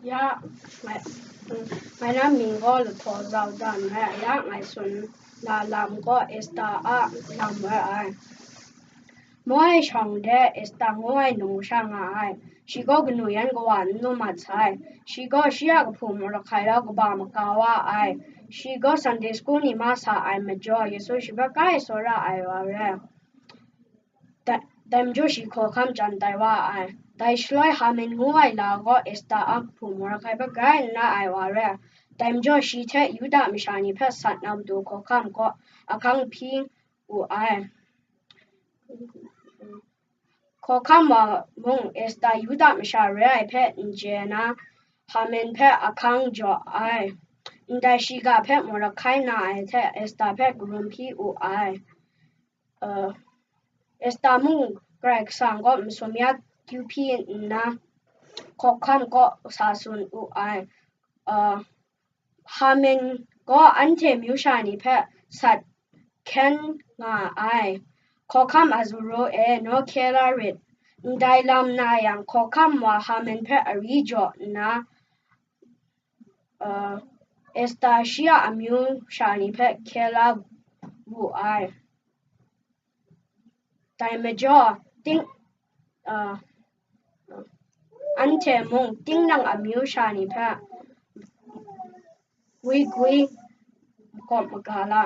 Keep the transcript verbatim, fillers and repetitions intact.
Ya, ngai, ngai na mying gaw Lahtaw Zau Dan ai, ya, ngai tsun na lam gaw Esta a lam rai ai. Moi shawng de Esta ngu ai num sha nga ai. Shi gaw kanu yan kawa n lu mat sai. Shi gaw shi a kahpu Mordecai rau kaba maga wa ai. Shi gaw Sunday school ni ma sa ai majaw, Yesu shi hpe kai tsawra ai wa rai. Dai, dai majaw shi hkawhkam chyan tai wa ai. Dai shaloi Haman ngu ai la gaw Esta a kahpu Mordecai hpe grai n ra ai wa rai. Dai majaw shi hte Yuda masha ni hpe sat na matu hkawhkam kaw ahkang hpyi wu ai. Hkawhkam wa mung Esta Yuda masha re ai hpe n chye na, Haman hpe ahkang jaw ai. Ndai shiga hpe Mordecai na ai hte Esta hpe karum hpyi wu ai. Uh, Esta mung Karai Kasang kaw masum ya kyu hpyi nna, hkawhkam kaw sa tsun wu ai. Uh, Haman gaw anhte myu sha ni hpe sat hkyen nga ai. Hkawhkam Azuro e naw hkye la rit. Ndai lam na yang, hkawhkam wa Haman hpe ari jaw nna, uh, Esta shi a amyu sha ni hpe hkye la wu ai. Dai majaw, ting, uh, anhte mung tinang amyu sha ni hpe gwi gwi makawp maga la.